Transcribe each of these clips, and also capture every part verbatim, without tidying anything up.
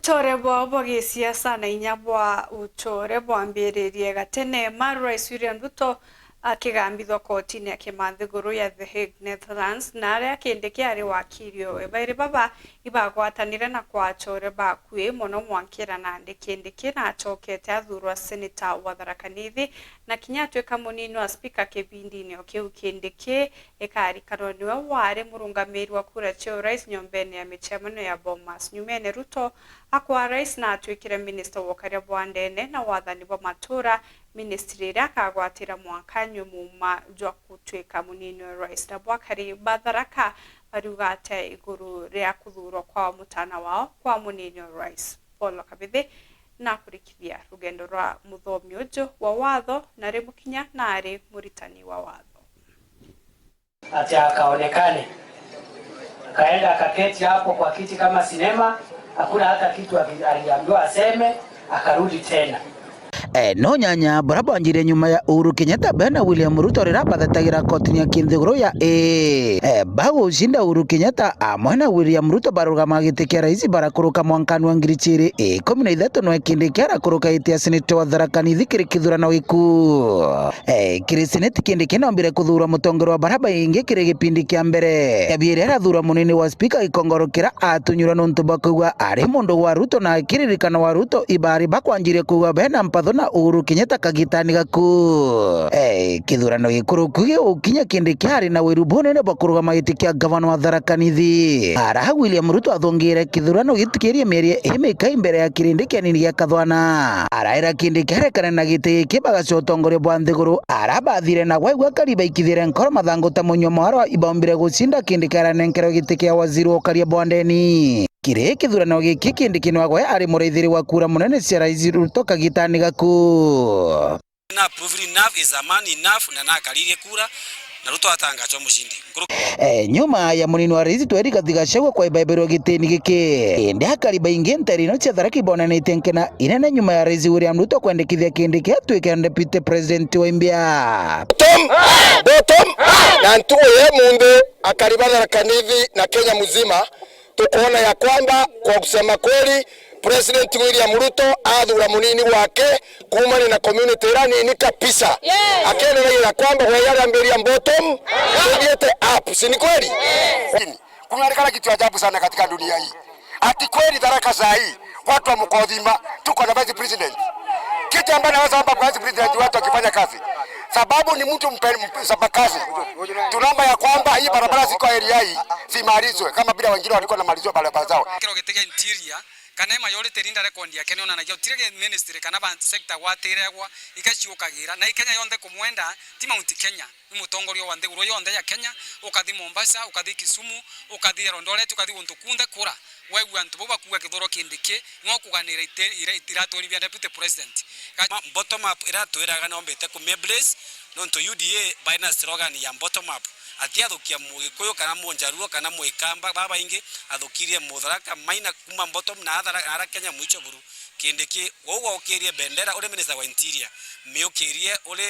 Uchore bwao bwa gisiasa na inya bwa uchore bwambiririe gatene ma Rais William Ruto akigambithwa kotini ya kimanthiguru ya The Hague, Netherlands, na aria Kindiki ari wakiri owe. Bairi baba ibagwatanire na kwa achore bakui mono mwankira Nandi. Kindiki na achokete athurwa seneta wa Tharaka Nithi na kinya atwika munini wa spika kibindini o kiu. Kindiki ikarikanwa niwe wari murungamiri wa kura cia urais nyombene ya michemano ya Bomas. Nyumene Ruto akwa rais na atwikire minista wa ukaria bwa ndene na wathani bwa matura, ministry iria akagwatira mwanka nywe muuma jwa gutwika munini wa rais. Na bwakari ba Tharaka bariuga atia iguru ria kuthurwa kwa mutana wao kwa munini wa rais? Paul Kabithi na kurikithia rugendo rwa muthomi uju wa watho na ri mukinya na ari muritani wa watho. Ati akaonekane. Akaenda akaketi hapo kwa kiti kama sinema, hakuna hata kitu aki-, aliambiwa aseme, akarudi tena. Eh, no nyanya baria banjire nyuma ya Uhuru Kenyatta bena William Ruto riria bathetagira kotini ya kinthiguru ya A. Eh, bagucinda Uhuru Kenyatta amwe na William Ruto barugama giti kia rais barakuruka mwankani wa ngiri ciiri ikumi na ithatu nwe Kindiki arakuruka giti ya seneta wa Tharaka Nithi kiri kithurano giku. Eh, kiri seneti Kindiki naombire kuthurwa mutongeria wa baria baingi kiri gipindi kia mbere. Kia biiri arathurwa munini wa spika gikongoro kiria atunyurwa nontu bwa kwigua ari mundu wa Ruto na akiririkana wa Ruto ibari bakwanjirie kwigua bena mpatho na Uhuru Kenyatta kagitani gaku. Eh, kithurano gikuru ku gigukinya Kindiki ari na wiru bunene bwa kurugama giti kia gavana wa Tharaka Nithi. Ara William Ruto athungire kithurano gitikirie mieri ii mikai mbere ya kirindi kianini gia Kathwana. Araira Kindiki arekane na giti giki bagacia utongoria bwa nthiguru. Ara bathire na gwaigua kari baikithire nkoro mathangu ta munywa mwarwa ibaumbire gucinda Kindiki aranenkerwe giti kia waziri wa ukaria bwa ndeni. Kiri kithurano giki Kindiki nwagwe ari muraithiri wa kura munene cia rais Ruto kagitani gaku. Na proved enough is a man enough, na nakaririe kura, na Ruto atangachwa mucindi. Nkuru- Eh, nyuma ya munini wa rais Rigathi Gachagua kwaibaibirwa gitini giki, indi akari baingi nteri ino cia Tharaka ibonanitie nkena inene nyuma ya rais William Ruto kwendekithia Kindiki atwike deputy president wa India. Bottom, bottom, na ntugu ya munthi akari ba Tharaka Nithi na Kenya mzima, tukoona ya kwamba kwa kusema kweli, President William Ruto athura munini wake kuumania na community iria nini kabisa. Yes. Akiendelea ya kwamba we yarambiria bottom, tuthiete up, si ni kweli? Yes. Kunaonekana kitu ajabu sana katika dunia hii. Ati kweli Tharaka saa hii watu wa Mkothima tuko na vice president. Kitu ambayo naweza omba kwa vice president wetu akifanya kazi. Sababu ni mtu mpe-, mpe-, mchapa kazi. Tunaomba ya kwamba hii barabara ziko area hii zimalizwe kama vile wengine walikuwa wanamaliziwa barabara zao. Kiro gitege interior, kana majority leader record yake nionanagia gutire ministry kana ba sector gwatiregwa igaciukagira, na i Kenya yonthe kumwenda, ti Mount Kenya. Ni mutongoria wa nthiguru yonthe ya Kenya, ukathi Mombasa, ukathi Kisumu, ukathi Eldoret, ukathi guntu kunthe kura, waigua antu bau bakuuga Kithure Kindiki niwe ukuganira ite-, ira-, iratuni bia deputy president. Ga- Ma-, bottom up iratwiraga nombite kumia blaze, nontu U D A baina slogan ya bottom up. Ati athukia Mugikuyu kana Munjaruo kana Muikamba, babaingi athukirie Mutharaka Maina kuma bottom na athara-, na ara Kenya mwicho buru. Kindiki, wou waukirie bendera uri minister wa interior, miukirie uri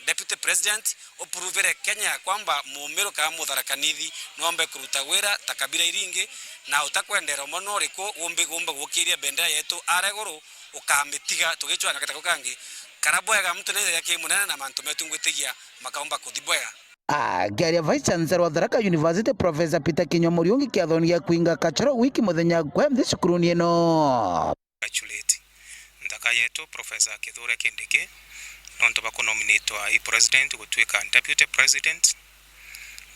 Deputy President, upuruvire Kenya ya kwamba Mumiru kana Mutharaka Nithi nombe kuruta wira ta kabira iringi, na utakwendera umwe no uriku umbi-, umbe gukiria bendera yetu ara iguru, ukamitiga tugicwanya gataku kangi. Kara bwega muntu naitheria ki munene na mantu metu ngwitigia makaumba kuthi bwega. Akiaria Vice Chancellor wa Tharaka University, Professor Peter Kinyua Muriungi kiathoni gia kuinga kachoro wiki muthenya kwa nthi cukuruni ino. Congratulate nthaka yetu Professor Kithure Kindiki nontu bwa kunominatwa i president gutwika deputy president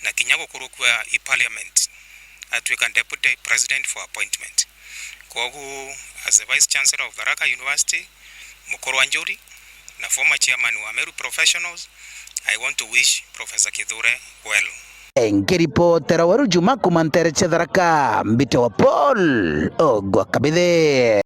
na kinya gukurukua i parliament atwika deputy president for appointment. Kwogu, as the vice chancellor of Tharaka University, mukuru wa Njuri na former chairman wa Meru Professionals, I want to wish Professor Kithure well. Nkiripotera Weru Juma kuma ntere cia Tharaka, mbite wa Paul Ogwa Kabithe.